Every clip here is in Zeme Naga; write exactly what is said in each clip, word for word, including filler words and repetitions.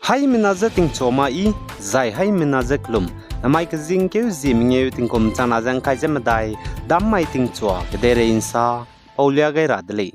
Haimena je tingchua ma i, zai haimena je kelum, namai kezingkeu zie mengeu tingkum changna ze ngkai ze medai, dam mai tingchua kedeirei nsa, paulia gai ra de lei.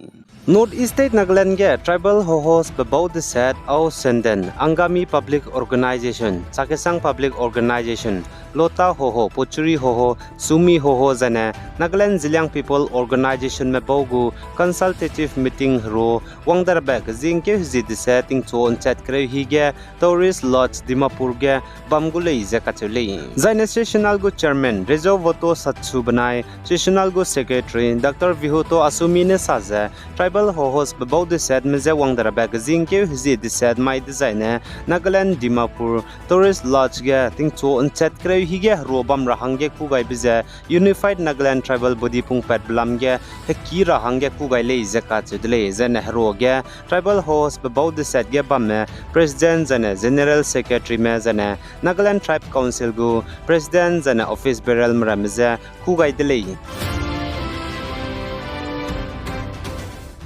North East State Nagaland ge tribal hohos bebau deset Ao Senden, Angami Public Organization, Chakhesang Public Organization, Lota Hoho, Pochuri Hoho, Sumi Hoho zaine Nagaland Zeliang People Organizationme bau gu consultative meeting hero wang darabe kezingkeu hezie deset tingchua nchat kereu hi ge Tourist Lodge Dimapur ge bam gu lei ze kacheu lei. Zaine sessional gu chairman Rezo Voto Satsu benai sessional gu secretary Doctor Vihuto Asumi ne sa ze, tribal hohos bebau desetme je wang darabe kezingkeu hezie deset mai dezaine Nagaland Dimapur Tourist Lodge ge tingchua nchat kereu hi ge hero bam ra hangge kûgaibe ze Unified Nagaland Tribal Body pungpatbe lam ge heki ra hangge kûgai lei ze kacheu de lei. Zaine hero ge tribal hohos bebau deset ge bamme president zaine general secretaryme zaine Nagaland Tribe Council gu president zaine office bearerme ramme je kûgai de lei.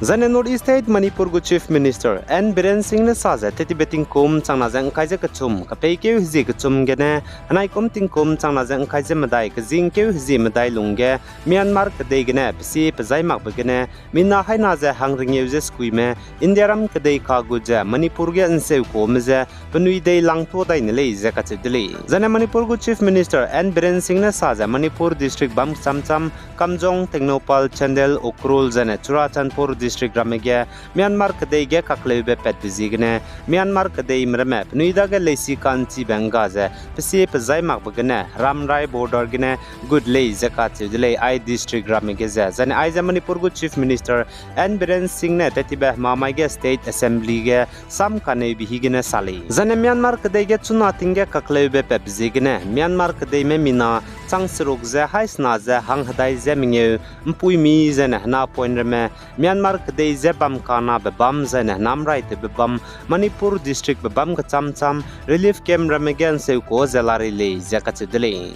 Zaine North East State Manipur gu Chief Minister N Biren Singh ne sa ze tettibe tingkum changna ze ngkai ze kechum, kapeikeu hezie kechum gene henaikum tingkum changna ze ngkai ze medai kezingkeu hezie medai lungge Myanmar kedei gene pesie pezai makbe gene mina haina ze hang rengeu ze sekuime Indiaram kedei kagut ze Manipur ge nseukuame je penui dei langtuâ dai ne lei ze kacheu de lei. Zaine Manipur gu Chief Minister N Biren Singh ne sa ze Manipur district bam kechamcham Kamjong, Tengnoupal, Chandel, Ukhrul zaine Churachandpur district ramme ge Myanmar kedei ge kakleube patbe ziegene Myanmar kedeime ramme penui dage leisi ka'nchibe ngga ze pesie pezai makbe gene Ramrai border gene gut lei ze kacheu de lei ai district ramme ge ze. Zaine aize Manipur gu Chief Minister N Biren Singh ne tettibe hemamai ge State Assembly ge sam kaneibe hi gene sa lei. Zaine Myanmar kedei ge chuna ting ge kakleube patbe ziegene Myanmar kedeime mina chang seruk ze haî sena ze hang hedai ze mengeu mpuimi zaine hena point ramme Myanmar kedei ze bam kanabe bam zaine henam raitewbe bam Manipur district be bam kechamcham relief camp ramme ge nseukuâ ze larei lei ze kacheu de lei.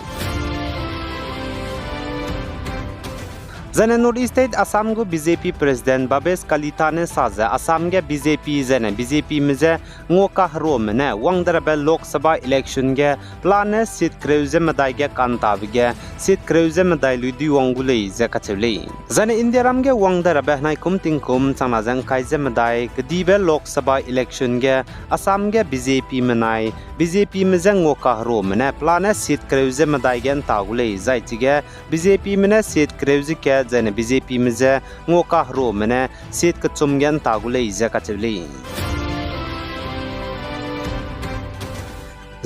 Zaine North East State Assam gu B J P President Bhabesh Kalita ne sa ze Assam ge B J P zaine B J Pme je nguakaherume ne wang darabe Lok Sabha election ge pelane seat kereu ze medai ge kantabe ge seat kereu ze medai luidui wang gu lei ze kacheu lei. Zaine Indiaram ge wang darabe henaikum tingkum changna ze ngkai ze medai kedibe Lok Sabha election ge Assam ge B J Pme nai, B J Pme je nguakaherume ne pelane seat kereu ze medai ge nta gu lei, zai chige B J Pme ne seat kereu ze kat zaine B J Pme je nguakaherume ne seat kechum ge nta gu lei ze kacheu lei.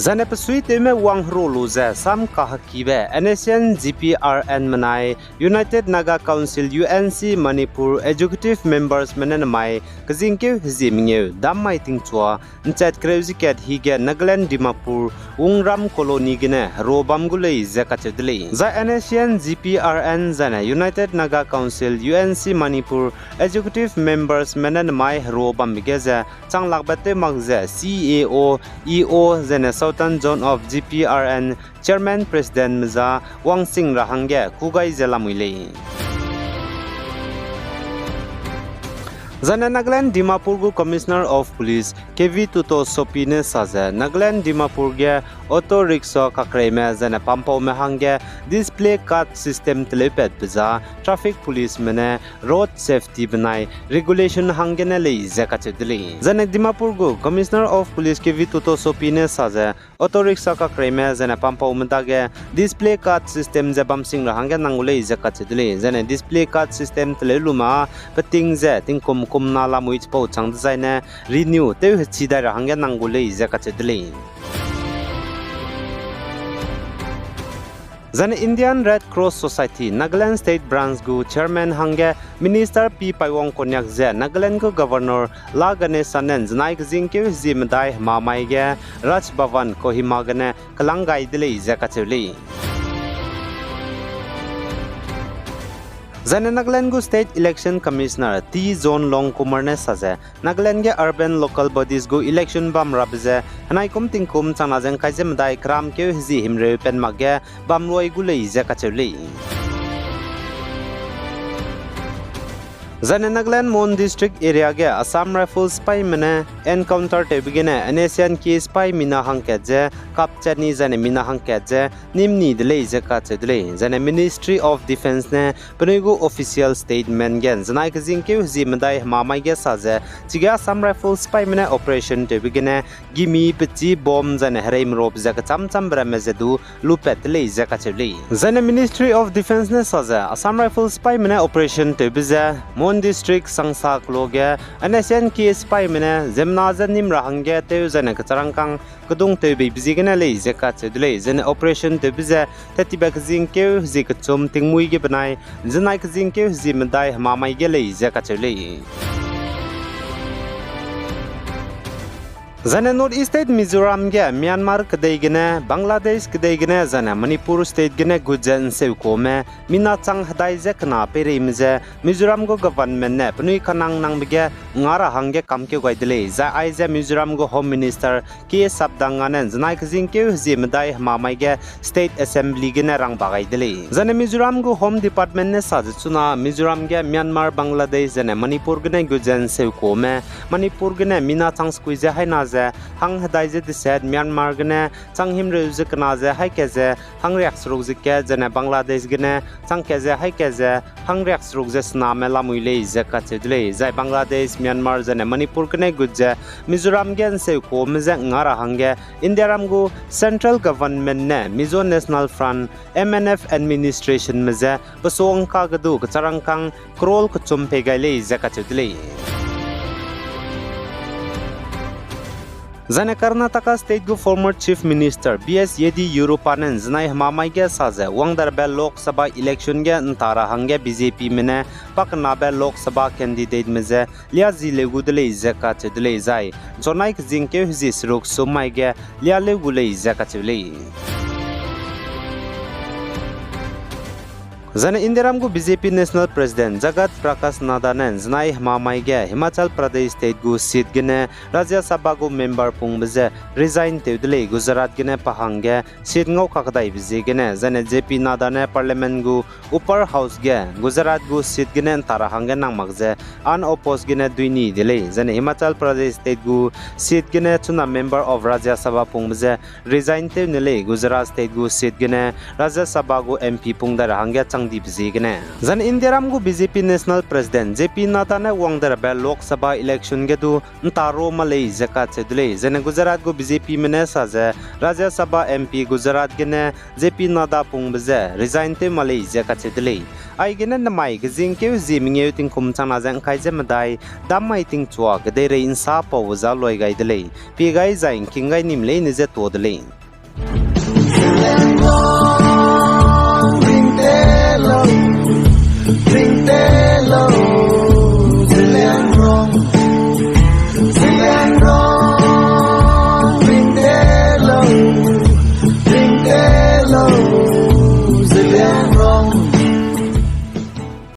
Zaine pesuitewme wangherua lu ze sam kahekibe N S C N G P R N menai United Naga Council U N C Manipur Executive Membersme ne namai kezingkeu hezie mengeu dam mai tingchua nchat kereu ze kat hi ge Nagaland Dimapur Wungram Colony gene herua bam gu lei ze kacheu de lei. Zai N S C N G P R N zaine United Naga Council U N C Manipur Executive Membersme ne namai herua bambe ge ze changlakbe tew mak ze C A O, E O zaine Southern Zone of G P R N Chairman Presidentme za wangsing ra hangge kûgai ze lamui lei. Zaine Nagaland Dimapur gu Commissioner of Police K V Tuto Sopi ne sa ze Nagaland Dimapur ge auto rickshaw kakreime zaine pampaume hangge display card system teleupatbe za traffic policeme ne road safety benai regulation hanggene lei ze kacheu de lei. Zaine Dimapur gu Commissioner of Police K V Tuto Sopi ne sa ze auto rickshaw kakreime zaine pampaume dage display card system ze bamsing ra hangge nang gu lei ze kacheu de lei. Zaine display card system teleu lu ma peting ze tingkum kumna lamui chipau chang dezaine renew tew hechi dai ra hangge nang gu lei ze kacheu de lei. Zaine Indian Red Cross Society Nagaland State Branch gu Chairman hangge Minister P Paiwang Konyak ze Nagaland gu Governor La Ganesanen zenai kezingkeu hezie medai hemamai ge Raj Bhavan Kohima gene kelang gai de lei ze kacheu lei. Zaine Nagaland gu State Election Commissioner T John Longkumar ne sa ze Nagaland ge urban local bodies gu election bam rabe ze henaikum tingkum changna ze ngkai ze medai keramkeu hezie himreu pen mak ge bam luai gu lei ze kacheu lei. Zaine Nagaland Mon District area ge Assam Rifles sipaime ne encounter tewbe gene N S C N K sipai mina hangkat ze kapchat ni zaine mina hangkat ze nim ni de lei ze kacheu de lei. Zaine Ministry of Defence ne penui gu official statement ge zenai kezingkeu hezie medai hemamai ge sa ze, chige Assam Rifles sipaime ne operation tewbe gene gimi, pechi, bomb zaine hereimerobe ze kecham chambe ramme ze du lupat de lei ze kacheu lei. Zaine Ministry of Defence ne sa ze Assam Rifles sipaime ne operation tewbe ze Mon District Sangsa kelo ge N S C N K sipaime ne ziemmena je nim ra hangge tew zaine kecharangkang kedung tewbeibe ziegene lei ze kacheu de lei. Zaine operation tewbe ze tattibe kezingkeu hezie kechum tingmuî ge benai zenai kezingkeu hezie medai hemamai ge lei ze kacheu lei. Zaine North East State Mizoram ge Myanmar kedei gene, Bangladesh kedei gene, zaine Manipur State gene gut ze ’nseukame mina chang hedai ze kena peireime je Mizoram gu government ne penui kanang nangbe ge nga ra hangge kamkeu gai de lei. Zai aize Mizoram gu Home Minister K Sapdanga ne zenai kezingkeu hezie medai hemamai ge State Assembly gene rangba gai de lei. Zaine Mizoram gu Home Department ne sa ze chuna Mizoram ge Myanmar, Bangladesh zaine Manipur gene gut ze ’nseukame, Manipur gene mina chang sekui ze haina ze hang hedai ze deset, Myanmar gene chang himreu ze kena ze haî kat ze hang riakseruk ze kat, zaine Bangladesh gene chang kat ze haî kat ze hang riakseruk ze sename lamui lei ze kacheu de lei. Zai Bangladesh, Myanmar zaine Manipur gene gut ze Mizoram ge ’nseukame je nga ra hangge Indiaram gu Central Government ne Mizo National Front, M N F administrationme je pesuangka ge du kecharangkang crore kechum pei gai lei ze kacheu de lei. Zaine Karnataka State gu former Chief Minister B S Yediyurappa ne zenai hemamai ge sa ze wangderbe Lok Sabha election ge ’nta ra hangge B J Pme ne pakenabe Lok Sabha candidateme je liazi leu gu de lei ze kacheu de lei. Zai chunai kezingkeu hezie seruk sum mai ge lialeu gu lei ze kacheu lei. Zaine Indiaram gu B J P National President Jagat Prakash Nadda ne zenai hemamai ge Himachal Pradesh State gu seat gene Rajya Sabha gu member pungbe je resign tew de lei. Gujarat gene pa hangge seat ngau kakdaibe ziegene, zaine J P Nadda ne Parliament gu Upper House ge Gujarat gu seat gene ’nta ra hangge nang mak ze unopposed gene dui ni de lei. Zaine Himachal Pradesh State gu seat gene chuna member of Rajya Sabha pungbe je resign tew ne lei. Gujarat State gu seat gene Rajya Sabha gu M P pung dai ra hangge chang dibe ziegene. Zaine Indiaram gu B J P National President J P Nadda ne wangderbe Lok Sabha election ge du ’nta ro ma lei ze kacheu de lei. Zaine Gujarat gu B J Pme ne sa ze Rajya Sabha M P Gujarat gene J P Nadda pungbe je resign tew ma lei ze kacheu de lei. Aigene nemai kezingkeu hezie mengeu tingkum changna ze ’ngkai ze medai, dam mai tingchua kedeirei ’nsa pau za loi gai de lei. Pie gai zai ’ngking gai nim leine je tuâ de lei.